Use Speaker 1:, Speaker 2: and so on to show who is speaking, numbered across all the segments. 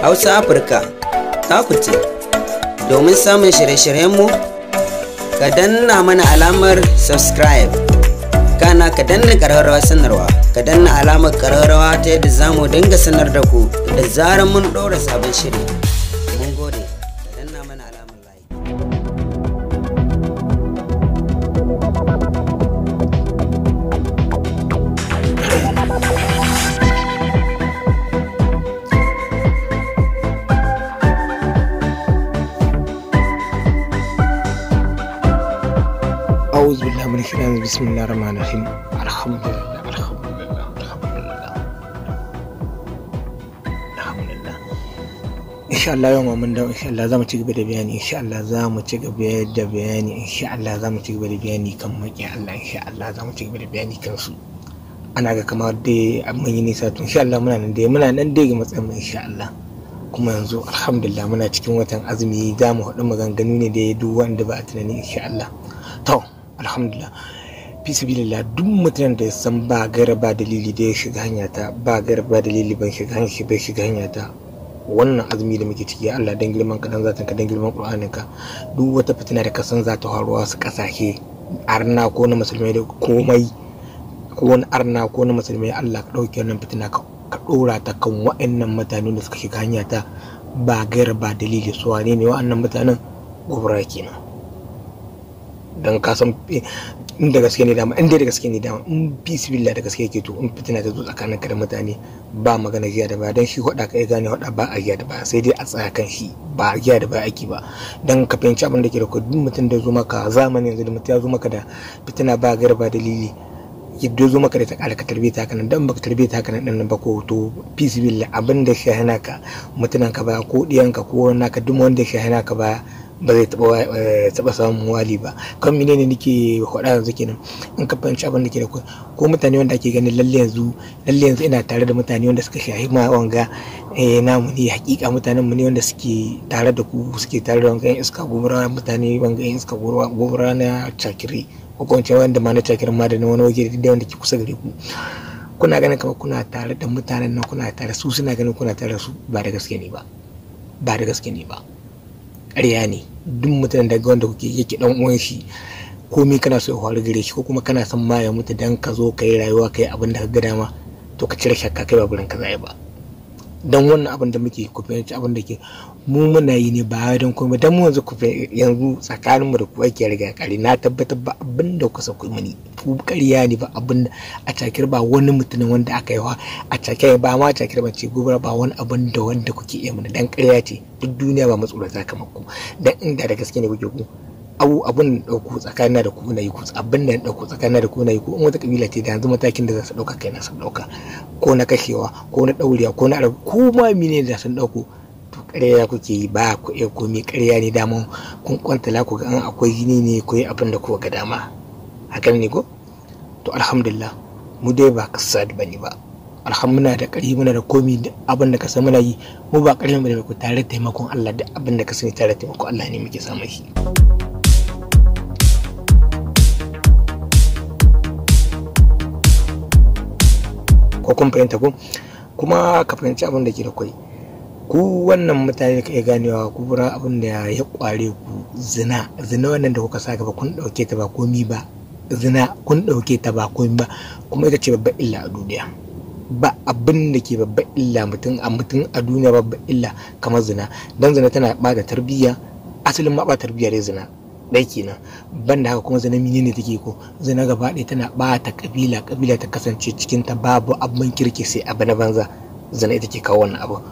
Speaker 1: Hausa Afirka ta ku ce, domin samun shirye-shiryenmu, ka danna mana alamar subscribe, kana ka danna ƙararrawar sanarwa, ka danna alamar ƙararrawa ta yadda za mu dinga sanar da ku da zarar mun ɗora sabon shiri. Mun gode, ka danna mana alamar like.
Speaker 2: أعوذ بالله من الشيطان بسم الله الرحمن الرحيم الحمد لله الحمد لله الحمد لله الحمد لله insha Allah yau ma mun dawo insha Allah za mu ci gaba da bayani insha Allah za mu ci gaba da bayani insha Allah za mu ci gaba da bayani kan maƙiya Allah insha Allah za mu ci gaba da bayani kan su ana ga kamar dai mun yi nisa to insha Allah muna nan dai ga matsayin mu insha Allah. Kuma yanzu alhamdulillah muna cikin watan azumi, za mu haɗu maganganu ne da duk wanda ba a tunani insha Allah. To alhamdulillah, fi sabilillah, duk mutumin da ya san ba gaira ba dalili da ya shiga hanya ta, ba gaira ba dalili ban shiga hanya shi bai shiga hanya ta, wannan azumi da muke ciki, ya Allah, dan girman ka, dan zatin ka, dan girman Qur'anin ka, duk wata fitina da ka san za ta faruwa su kasashe arna ko na musulmai da komai, ko wani arna ko na musulmai, Allah ka dauke wannan fitina ka dora ta kan wa'annan mutanen da suka shiga hanya ta ba gaira ba dalili. Su wane ne wa'annan mutanen? Gobara kenan. Don ka san in da gaske ne dama, in dai da gaske ne dama, in bismillah da gaske yake, to in fitina ta zo tsakanin ka da mutane ba magana giya da ba, dan shi hoda ka gane hoda ba a giya da ba, sai dai a tsaya kan shi, ba a giya da ba ake ba. Dan ka fahimci abin da ke da ku, duk mutum da zo maka zamanin yanzu da mutum ya zo maka da fitina ba gaira ba dalili, yadda zo maka da ta kara ka tarbe ta haka nan, dan baka tarbe ta haka nan din ba ko, to bismillah abin da shi hana ka mutunan ka ba ko diyanka ko naka, duk wanda shi hana ka ba ba zai taba samun wali ba. Kan menene nake faɗa yanzu kenan? In ka fahimci abin da ke da ko mutane wanda ake ganin lalle yanzu ina tare da mutane wanda suka shahi ma wanga namu ne, hakika mutanen mu ne wanda suke tare da ku, suke tare da wanga yan iska gobara, mutane wanga yan iska gobara na cakiri, ko kuma wanda ma na cakirin ma da na wani waje da wanda ke kusa gare ku, kuna ganin kamar kuna tare da mutanen nan, kuna tare su, suna ganin kuna tare su, ba da gaske ne ba, ba da gaske ne ba, ƙarya ne. Duk mutum daga wanda kuke yake dan uwan shi, komai kana so ya faru gare shi, ko kuma kana son ma ya mutu dan ka zo ka yi rayuwa ka yi abin da ka ga dama, to ka cire shakka kai ba gurin ka zai ba. Dan wannan abin da muke, ku fahimci abin da ke mu muna yi ne ba don komai, dan mu yanzu ku yanzu tsakanin mu da ku ake riga kare. Na tabbatar ba abin da kuka sauko mani, ku ƙarya ne, ba abin a cakir, ba wani mutumin wanda aka yi wa a cakir, ba ma cakir ba ce gobara, ba wani abin da wanda kuke iya mana, dan ƙarya ce. Duk duniya ba matsorata kamar ku. Dan inda da gaske ne kuke ku abu abun da dauko tsakanina da ku na yi ku, abin da dauko tsakanina da ku na yi ku, in wata kabila ce da yanzu matakin da za su dauka kai na sun dauka, ko na kashewa ko na daurewa ko na arabu ko ma mene da sun dauko. To ƙarya kuke yi, ba ku iya komai, ƙarya ne. Daman kun kwantala ku ga an akwai jini ne ku yi abin da kuka ga dama, hakan ne ko? To alhamdulillah mu dai ba kasad bane ba, alhamdulillah da ƙarfi muna da komi, abin da ka san muna yi mu ba ƙarfin mu da ku, tare da taimakon Allah, duk abin da ka sani tare da taimakon Allah ne muke samun shi. Ko kun fahimta ko? Kuma ka fahimci abin da ke da kwai, ku wannan mutane da ka iya ganewa, ku bura abin da ya kware ku zina. Zina wannan da kuka sa gaba, kun dauke ta ba komi ba. Zina kun dauke ta ba komi ba, kuma ita ce babbar illa a duniya. Ba abin da ke babbar illa mutum a mutum a duniya, babbar illa kamar zina. Dan zina tana bada tarbiyya, asalin ma ba tarbiyya dai zina ɗai kenan. Banda haka kuma zina menene take ko? Zina gaba ɗaya tana ɓata kabila, kabila ta kasance cikin ta babu abin kirki sai abu na banza. Zina ita ke kawo wannan abu.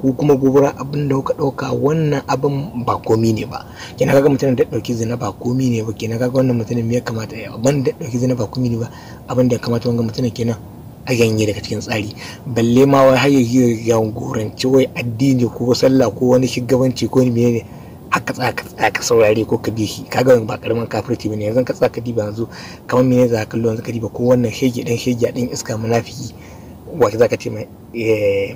Speaker 2: Ku kuma gobara abin da kuka ɗauka wannan abin ba komi ne ba kenan. Kaga mutumin da ɗauki zina ba komi ne ba kenan, kaga wannan mutumin me ya kamata ya abin da ɗauki zina ba komi ne ba, abin da ya kamata wanga mutumin kenan a ganye daga cikin tsari, balle ma wai har ya goranci wai addini ko sallah ko wani shugabanci ko wani menene, haka tsaya ka tsaya ka saurare ko ka bi shi, kaga ba karamin kafirci bane. Yanzu ka tsaya ka diba yanzu kamar mene za ka kallo, yanzu ka diba ko wannan shege dan shege dan iska munafiki, wato zaka ce mai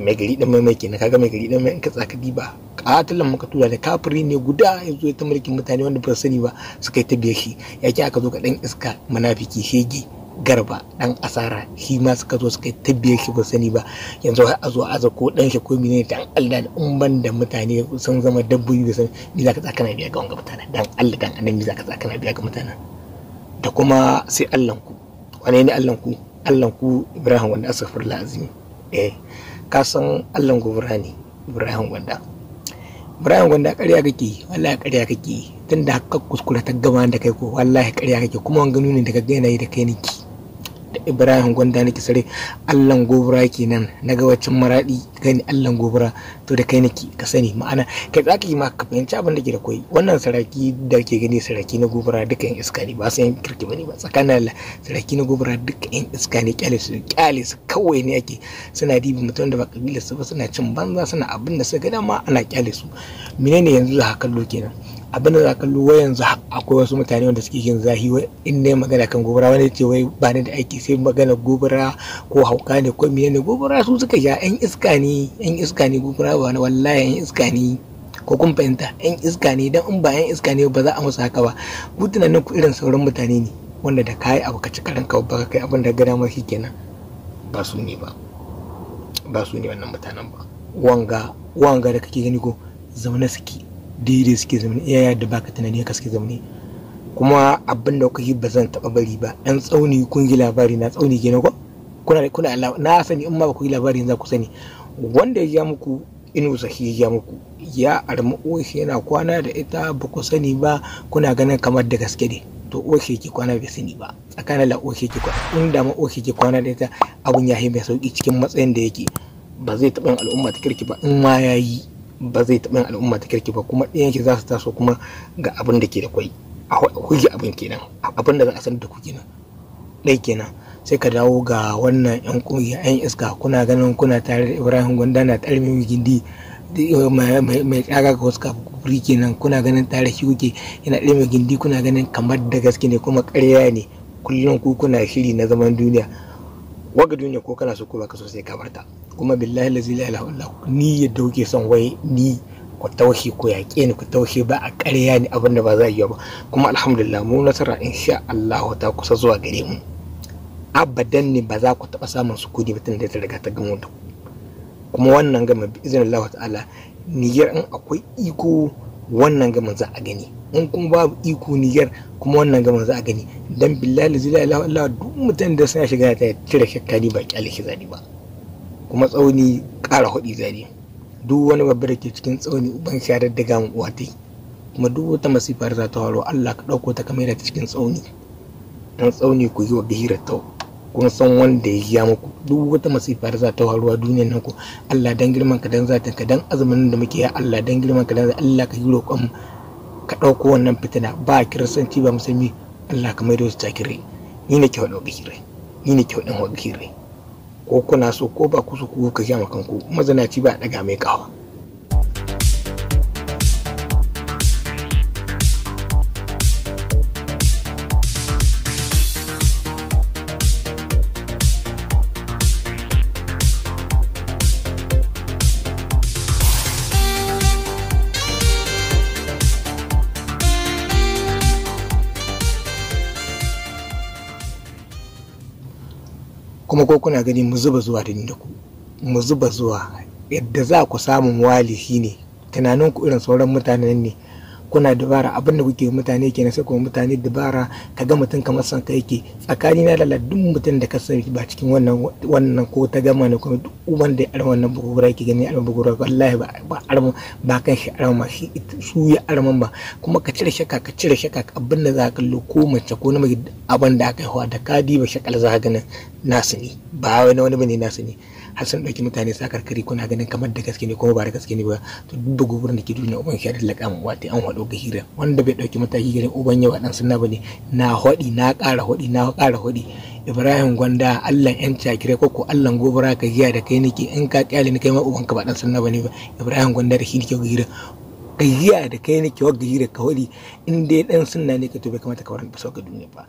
Speaker 2: mai gari dan mai kenan. Kaga mai gari dan mai, in ka tsaya ka diba katilan muka tura da kafiri ne guda yanzu ya ta mulkin mutane wanda ba su sani ba suka yi ta biye shi, yake aka zo ka dan iska munafiki shege. Garba dan asara shi ma suka zo suka tabbiye shi ba sani ba. Yanzu har a zo aza ko dan shi ko menene, dan Allah in ban da mutane sun zama dabbobi ba san me zaka tsaka na biya ga wanga mutanen, dan Allah dan annabi zaka tsaka na biya ga mutanen. Da kuma sai Allah ku, wane ne Allah ku? Allah ku Ibrahim Gwanda, astaghfirullah azim. Ka san Allah gobara ne Ibrahim Gwanda. Ibrahim Gwanda ƙarya kake, wallahi ƙarya kake, tunda haka kuskure ta gama da kai ko wallahi ƙarya kake. Kuma wanga nuni da kaga yana yi da kai niki da Ibrahim Gwanda nake sare Allah gobara kenan na ga wacin maradi gani Allah gobara, to da kai nake ka sani. Ma'ana kai zaka yi ma ka fahimci abin da ke da koyi. Wannan saraki da ke gani saraki na gobara duka yan iska ne, ba su yan kirki bane ba. Tsakanin Allah saraki na gobara duka yan iska ne, kyale su, kyale su kawai ne ake. Suna dibi mutum da ba kabilar su ba, suna cin banza, suna abin da suka ga dama, ana kyale su. Menene yanzu za ka kallo kenan? Abin da za ka kallo wai yanzu akwai wasu mutane wanda suke yin zahi wai in ne magana kan gobara, wani ce wai ba ni da aiki sai magana gobara ko hauka ne ko menene. Gobara su suka sha, yan iska ne, yan iska ne gobara ba wani, wallahi yan iska ne. Ko kun fahimta? Yan iska ne. Dan in ba yan iska ne ba za a musu haka ba. Ku tunanin ku irin sauran mutane ne wanda da kai abu ka ci karan ka ba kai abin da ga dama shikenan. Ba su ne ba, ba su ne wannan mutanen ba. Wanga wanga da kake gani ko zaune suke, daidai suke zaune, iya yadda baka tunani haka suke zaune. Kuma abin da kuka yi ba zan taɓa bari ba. Ɗan tsauni kun yi labari na tsauni kenan ko kuna kuna na sani, in ma ba ku yi labari za ku sani. Wanda ya ja muku Inusa shi ya ja muku, ya armi uwarshi yana kwana da ita ba ku sani ba, kuna ganin kamar da gaske ne. To uwarshi yake kwana bai sani ba, tsakanin la uwarshi yake kwana, inda ma uwarshi yake kwana da ita abun ya yi mai sauki cikin matsayin da yake. Ba zai taɓa yin al'umma ta kirki ba, in ma ya yi ba zai taɓa yin al'umma ta kirki ba. Kuma ɗayan shi za su taso kuma ga abin da ke da kwai a huge abin kenan, abin da za a sanar da ku kenan ɗai kenan. Sai ka dawo ga wannan yan kungiya yan iska, kuna ganin kuna tare da Ibrahim Gwanda na tsarmin gindi mai tsaga ga wasu kafuri kenan, kuna ganin tare shi kuke yana ɗarmin gindi, kuna ganin kamar da gaske ne kuma ƙarya ne. Kullum ku kuna shiri na zaman duniya, waga duniya ko kana so ko baka so sai ka barta. Kuma billahi la ilaha illa ni yadda kuke son wai ni ku taushe ku yaƙe ni ku taushe ba a ƙarya ne abin da ba za a yi ba. Kuma alhamdulillah mu nasara insha Allah ta kusa zuwa gare mu. Abadan ne ba za ku taɓa samun sukuni ba tun da ta riga ta gamo da ku. Kuma wannan gama bi iznillah ta'ala niyyar in akwai iko wannan gaman za a gani, in kuma babu iko niyyar kuma wannan gaman za a gani. Dan billahi la ilaha illa duk mutum da suna shiga ta cire shakka ni ba kyale shi zani ba. Kuma tsauni ƙara hudi zani, duk wani babba da ke cikin tsauni uban sharar da gamin uwa tai. Kuma duk wata masifar za ta faru Allah ka ɗauko ta kamar ta cikin tsauni. Dan tsauni ku yi wa bihirar tau, kun san wanda ya ja muku. Duk wata masifar za ta faru a duniyar nan ku Allah dan girman ka dan zatin ka dan azumin da muke ya Allah dan girman ka dan Allah ka yi roƙon ka ɗauko wannan fitina ba kiristanci ba musulmi, Allah ka maido su takirai. Ni ne ke faɗo gihirai, ni ne ke faɗin gihirai. Ko kuna so ko ba ku so ku ka ja kanku, mazinaci ba a ɗaga mai ƙawa. Kuma ko kuna gani mu zuba zuwa da ni da ku, mu zuba zuwa yadda za ku samu wali shine tunanin ku irin sauran mutanen ne. Kuna dabara abin da kuke mutane kenan, sai kuma mutane dabara kaga mutum kamar san kai yake. Tsakani na da duk mutum da ka sani ba cikin wannan ko ta gama ne, kuma duk uban da ya arma wannan bugura yake gani arma bugura wallahi ba arma ba kan shi arma shi su ya arman ba. Kuma ka cire shakka, ka cire shakka abin da za ka kallo ko mace ko namiji abin da aka yi da ka diba shakal za ka ganin nasu ne, ba wani wani bane nasu ne. Har sun ɗauki mutane sa karkari kuna ganin kamar da gaske ne kuma ba da gaske ne ba. To duk da goburin da ke duniya uban shi ya dallaka mu wata an haɗo ga hira wanda bai ɗauki mataki ganin uban yawa ɗan sunna bane. Na haɗi na ƙara haɗi na ƙara haɗi Ibrahim Gwanda Allah yan cakire ko ko Allah gobara ka giya da kai nake in ka kyale ni kai ma uban ka ba ɗan sunna bane ba. Ibrahim Gwanda da shi nake ga hira ka giya da kai nake wa ga hira ka haɗi in dai ɗan sunna ne ka to bai kamata ka waran ba sauka duniya ba.